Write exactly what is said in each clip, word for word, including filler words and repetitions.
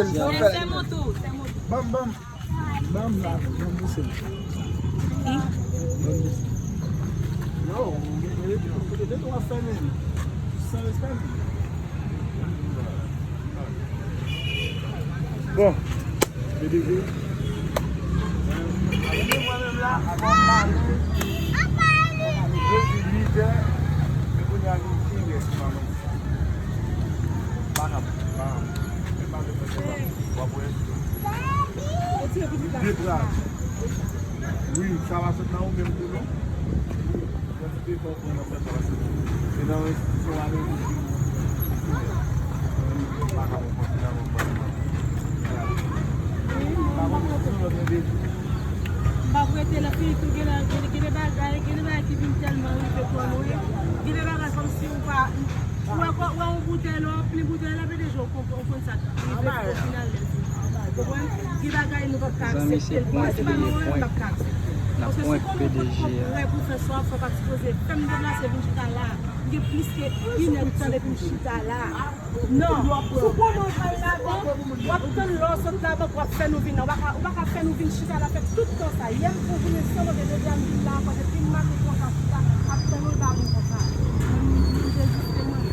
Se, se moto, se moto. Ban m, ban m. Ban m la, ban m bouse. Ban m bouse. Yo, kote w ap fè menm? San respè menm. Bon. P D G. Mwen menm la, avan m pale, yo di lidè, men kounye a nou ki rès manman. Pa kap, pa kap. Men pa de fè sa. W ap wè. De tra. Wi, sa va sot nan ou menm tou non. M p ap rete la, fini tou, gen, gen, gen de bagay, gen de bagay ki vin tèlman rive kò nou, gen de bagay kòmsi ou pa, ou wè, ou wè yon boutèy, lè w plen boutèy la, P D G, ou konprann, ou konn sa k rive o final lè l fini. Ou konprann? Gen bagay nou p ap ka aksepte l. Prensipalman mwen menm, m p ap ka aksepte l. Paske si konnen w potko prè pou fè sa w ap fè, w pa t sipoze fè m deplase vin chita la. M gen plis ke inèdtan depi m chita la. Non, si w konnen w pral labank, w ap tann lè w sot labank, w ap fè nou vin la. Ou pa ka, ou pa ka fè nou vin chita la, fè tout tan sa. Yè m fè w vin san mande, jodi a m vin la ankò, depi m maten konsa, chita, ap tann ou, l pa bon konsa. Mwen, m, m deziste mwen.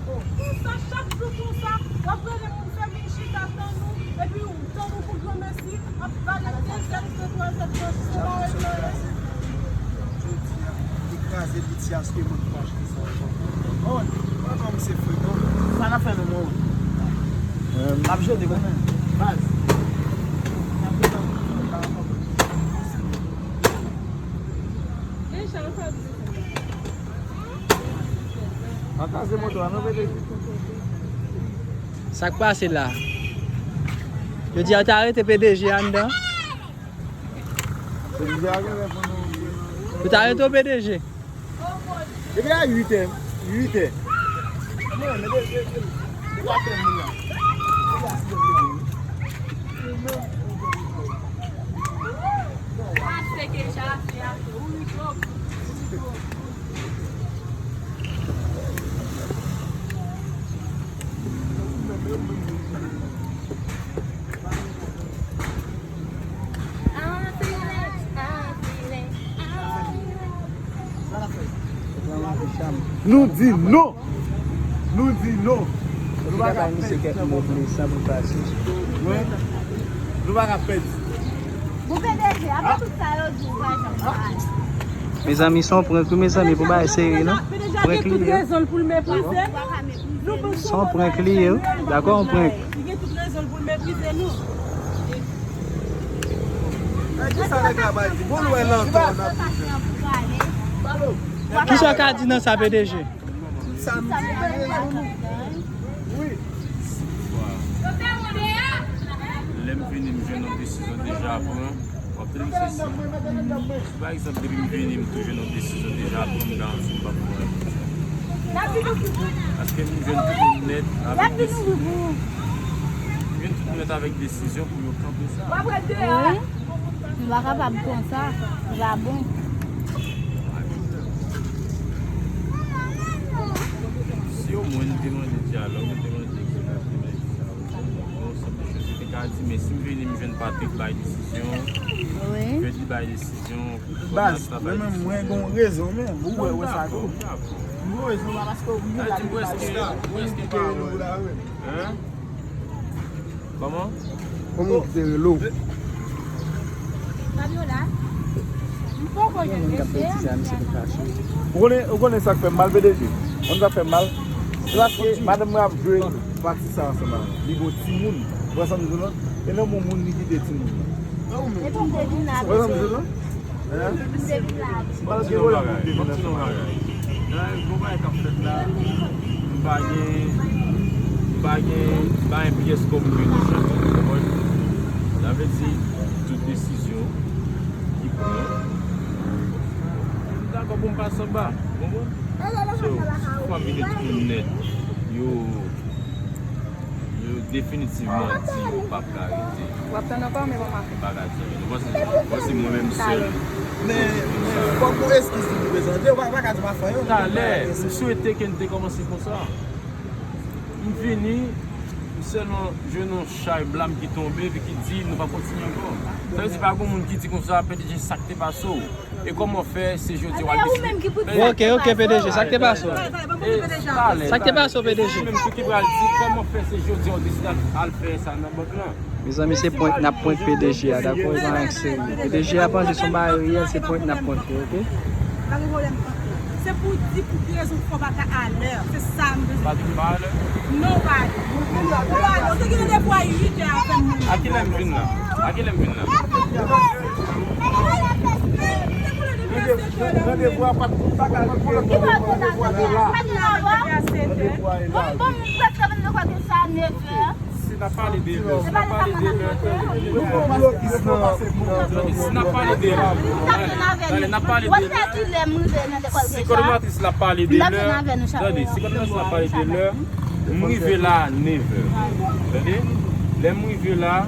Konsa, chak jou konsa, w ap rele moun fè vin chita tann ou, epi w tann ou pou granmesi, ap pale de zèt, de twazèt, de zèt. Jodi a, li kraze piti a, se moun ki achte sa ankò. Oh, papa, misye frekan. Sa n ap fè menm, oh. M ap jete, konnen. Baz. An kraze moto a, non, P D G? Sa k pase la? Yo di yo ta arete P D G anndan. P D G a genlè pou nou. Yo ta arete w, P D G. Depi a uit è, uit è. Non, men de, de, de, de, de, de, de, de, de, de, de, de, de, Nou di non! Nou di non! Nou pa ka pèdi. Wi. Nou pa ka pèdi. Bon, P D G, apre tout sa yo di, ou pa janm bay. Mezanmi, se yon prank, wi, mezanmi, pou bagay serye, non. Prank li ye. P D G gen tout rezon l pou l meprize. Se yon prank li ye, wi. Dakò, yon prank. Li gen tout rezon l pou l meprize nou. Kisa nèg la pral di? Bon, nou wè lantan nan. Kisa w ka di nan sa, P D G? Sa m di, wi. Lè m vini, m jwenn yon desizyon deja pran. W ap tande m sezi. Si pa egzanp, depi m vini, m tou jwenn yon desizyon deja pran, m garanti m p ap pran. Paske m jwenn tout moun nèt avèk desizyon. M jwenn tout moun nèt avèk desizyon pou yo kanpe sa. Wi. Nou pa kapab konsa. Li pa bon. Si omwen nou te mande dyalòg, nou te mande egzekasyon, men sa, se te ka di, men si m vini, m jwenn Patrick bay desizyon, wi, Freddy bay desizyon, Baz, mwen menm, mwen gen yon rezon, men ou wè, wè sa tou. M gen yon rezon la, paske ou vin la, ou vin la, ou vin la, wi. Kòman? Kòman w kite rele w? Fabiola, m poko jwenn mesye a, mesye a nan kay. Ou konnen, ou konnen sa k fè m mal, P D G? Ou konnen sa k fè m mal? Se paske madanm mwen ap jwe pati sa ansanm avè m. Li gon timoun. Ou wè sa m di w lan? E nan bon moun li kite timoun nan. Ou wè sa m di w lan? Hein? Bon, ti non bagay, bon, ti non bagay. Nan gwo bagay k ap fèt la, m pa gen, m pa gen, m pa gen pyès kòb m vini chak jou, ou konprann? Sa vle di, tout desizyon ki pran, Kòb ou m pase anba, ou konprann? So, si fwa m vin gen tout moun nèt, yo, yo definitivman di yo p ap ka rete. W ap tann ankò, men bon, m ap. M pa ka di anyen. Ou panse, ou panse mwen menm sèl? Men, men, fòk yon eskiz ki pou prezante, ou pa, pa ka di w pa fè anyen. Talè, m swete ke n te kòmanse konsa. M vini, m sèlman jwenn yon chay blam ki tonbe, epi ki di, "Nou p ap kontinye ankò." Sa vle di, pa gen moun ki di konsa, "P D G, sa k te pase w? E kòman w fè, se jodi a w al deside?" Ok, ok, P D G, sa k te pase w? Sa k te pase w, P D G? Menm tou ki pral di, "Kòman w fè, se jodi a w deside al, al fè sa nan bank lan?" Mezanmi, se prank n ap prank P D G a, dakò? E pa anyen k serye. P D G a panse se yon bagay reyèl, se prank n ap prank li, ok? Pa gen pwoblèm, prank li. Se pou di pou ki rezon fò pa ka alè. Se sa m bezwen. Pa di m pa alè? Non, ou pa alè. Ou pa alè. Ou te gen randevou a uit è avè m. A kilè m vin la? A kilè m vin la? Randevou a pa t pou, pa t pou randevou a te la. Bon, bon, m prèske vin, m kwè ke sa nèf è. Si n ap pale de lè, si n ap pale de lè, tande, si n ap pale de lè, tande, n ap pale de lè, si kòdonatris la pale de lè, tande, si kòdonatris la pale de lè, m rive la a nèf è. Tande, lè m rive la, m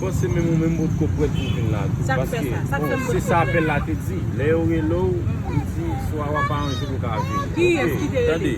panse menm ou menm ou potko prèt pou vin la tou. Paske, bon, se sa apèl la te di. Lè yo rele w, ou di, swa w ap aranje pou w ka vini. Kiyès ki te rele? Tande.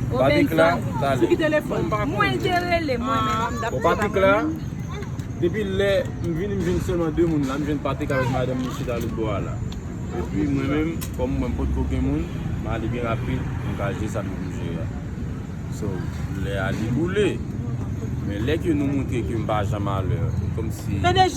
Patrick la, talè. Sou ki telefòn? Mwen, l te rele mwen menm. Bon, Patrick la, depi lè m vini, m jwenn sèlman de moun la. M jwenn Patrick avèk madanm li chita lòt bò a la. Epi mwen menm, kòm mwen potko gen moun, m ale byen rapid, m ka jere sa m gen pou m jere a. So, lè a li boule. Men lè ke nou montre ke m pa janm alè, kòmsi P D G,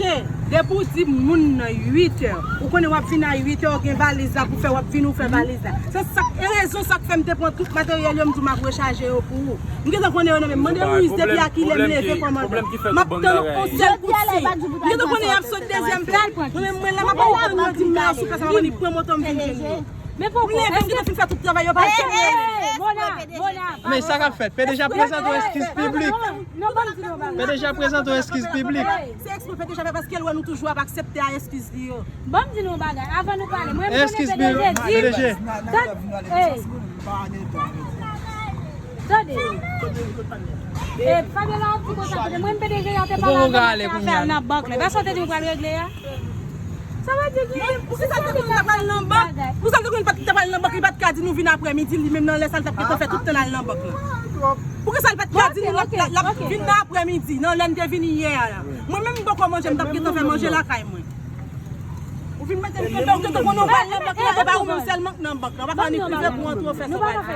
depi w di moun nan uit è, ou konnen w ap vin a uit è, w gen valiz la pou fè, w ap vin ou fè valiz la. Se sa k, e rezon sa k fè m te pran tout materyèl yo, m di w m ap rechaje yo pou ou. M gentan konnen yo nan men m. Mande Moyiz depi a kilè m leve kòmandan. M ap tann yon sèl kout siy. M gentan konnen y ap sot dezyèm fè. Mwen menm, mwen la, m ap tann yo di m la sou plas, m ap annik pran moto m vin jwenn yo. Men poko, m leve, m gentan fin fè tout travay yo, pa janm rele. Mona, Mona. Men sa k ap fèt, P D G ap prezante yon eskiz piblik. Non, non, ban m di nou yon bagay. P D G ap prezante yon eskiz piblik. Se eksprè P D G ap fè paske l wè nou toujou ap aksepte a eskiz li yo. Ban m di nou yon bagay, avan nou pale, mwen, m konnen P D G di, P DG. Tande, e, Fabiola ap di konsa, kote mwen, P D G a te pale avè m, fè afè nan bank la. Epa sa w te di w pral regle a? Sa vle di ki... Poukisa l te konn t ap al nan bank? Poukisa l te konn t ap al nan bank, li pa t ka di nou vin aprèmidi, li menm nan lè sa l t ap gentan fè tout tan l al nan bank lan? Poukisa l pa t ka di nou l ap, l ap, l ap vin nan aprèmidi, nan lè n te vini yè a la? Mwen menm m poko manje, m t ap gentan fè manje lakay mwen. Ou vin mete m kenbe, ou gentan konn ou pral nan bank la, e pa ou menm sèlman k nan bank la, ou pa ka annik rive pou antre w fè sa w pral fè.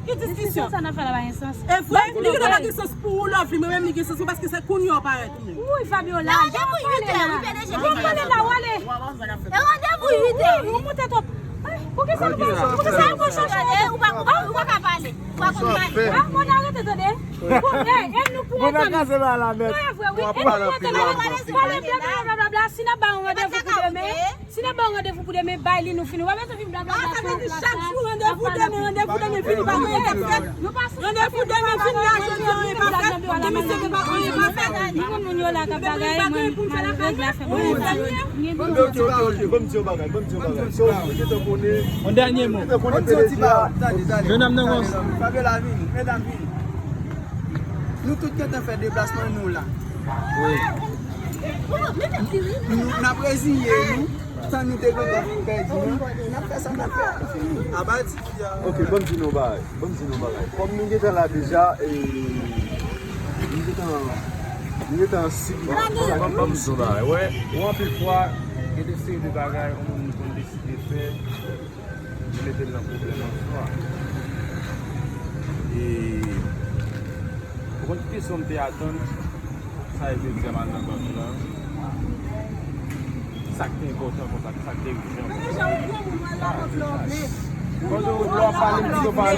Ki diskisyon? Diskisyon sa n ap fè la pa gen sans. E vre, li gentan pa gen sans pou ou, Lovely, mwen menm li gen sans mwen, paske se kounye a w parèt ou menm. Wouy, Fabiola, jan w ap pale la. Jan w ap pale la, w ale. E randevou uit è. Ou moute twòp. Poukisa nou pa, poukisa nou pa chèche? Ou pa, ou pa, ou pa ka pale. Ou pa konn pale. A, Mona, arete tande. E, e nou pou antann. Mona kraze la la nèt. Non, e vre, wi. E nou pou antann. Pale bla, bla, bla, bla, bla. Si n ap ba yon randevou pou demen, si n ap ba yon randevou pou demen, bay li, nou fini. W ap bezwen vin blablabla sou plas la. Chak jou randevou demen, randevou demen, fini pa gen anyen k ap fèt. Randevou demen, fini la, jodi a, anyen pa fèt. Demen, se pa anyen pa fèt. Moun, moun yo la k ap bagay, mwen, malere la fè mwen. Ok, ok, ok, ban m di yon bagay, ban m di yon bagay. So, ou gentan konnen, yon dènye mo. Ou gentan konnen P D G a. Tande, tande. Medam nan kòmanse. Fabiola vini, medam vini. Nou tout gentan fè deplasman nou la. Wi. Nou, n ap reziye nou. Tan nou te gentan pèdi, n ap fè sa n ap fè pou fini. Aba di fi a. Ok, ban m di nou bagay. Ban m di nou bagay. Kòm nou gentan la deja, e, nou gentan, nou gentan sibi. Ban, ban, ban m di nou bagay. Wè, ou anpil fwa, gen de seri de bagay, yon moun konn deside fè, li mete l nan pwoblèm an swa. E, ou konn ki kesyon m te atann? Sa e jodi a m al nan bank lan. Sa k te enpòtan konsa, sa k te ijan konsa. Deja, ou gwo moun, w al labank lè w vle.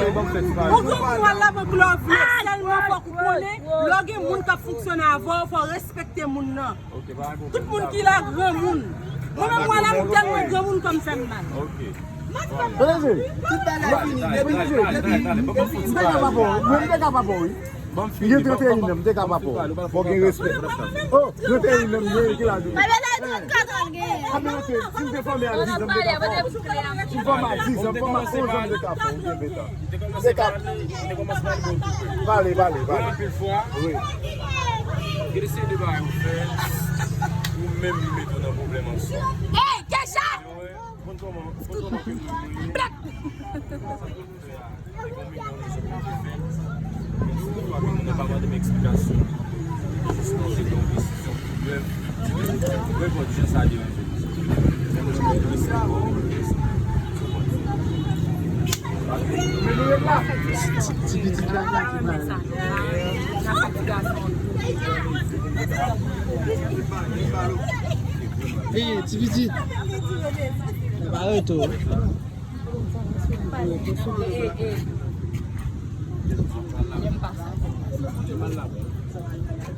Ou gwo moun, w al labank lè w vle. Ou gwo moun, w al labank lè w vle. Sèlman fòk ou konnen, lè w gen moun k ap fonksyone avè w, fò w respekte moun nan. Tout moun ki la granmoun. Mwen menm, mwen la, m tèlman granmoun kò m fè m mal. P D G, P D G, mwen m te ka pa wè w, mwen m te ka pa wè w, wi. M gen trannteyen an, m te ka pa fè w. Fò gen respè. Oh, trannteyen an, m gen ki la di. Mwen gen trannkat an gen. Kòman se, si m te fòme a diz an, m te ka fè w. Si m fòme a diz an, m fòme a onz an, m te ka fè w. M gen ven an. M te ka. Pale, pale, pale. Wi. Gen de seri de bagay ou fè, ou menm li mete w nan pwoblèm ansanm. Hey, Kesha! Konn kòman, konn kòman ke nou ye. Black! Mwen pa mande m eksplikasyon. Jis mwen te pran yon desizyon pou mwen. Mwen konn jan sa deranje m. Ti pitit la, la ki mal. Hey, ti pitit. Ba reto.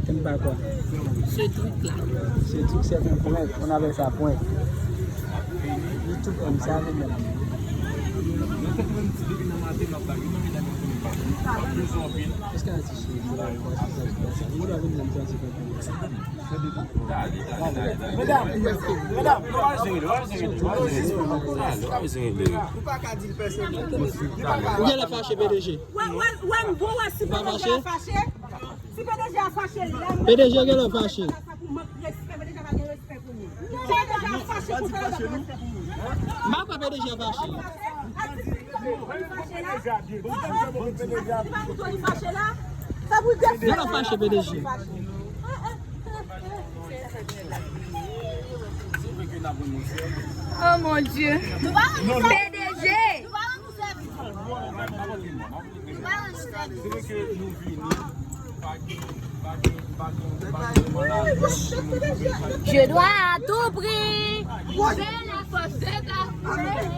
T'aimes pas quoi? Ce truc-là. Ce truc, c'est un prank. On appelle ça prank. Li tou kòm sa, li menm. Est-ce que tu as dit chez moi? Mwen pa vin nan prank. Medam, medam, medam. Ou gen lè fache, P D G. Wè, wè, wè, m bon, wè, si P D G a fache. Si P D G a fache, lè m P D G gen lè fache. Sa pou mank respè, P D G a pa gen respè pou nou. P D G a fache pou P D G a pa gen respè pou nou. M pa kwè P D G a fache. Atitid li fache la. Atitid li fache la. Sa pou P D G. Lè l fache, P D G. Oh mon Dieu. P D G. Je dois à tout prix trouver la force de garder.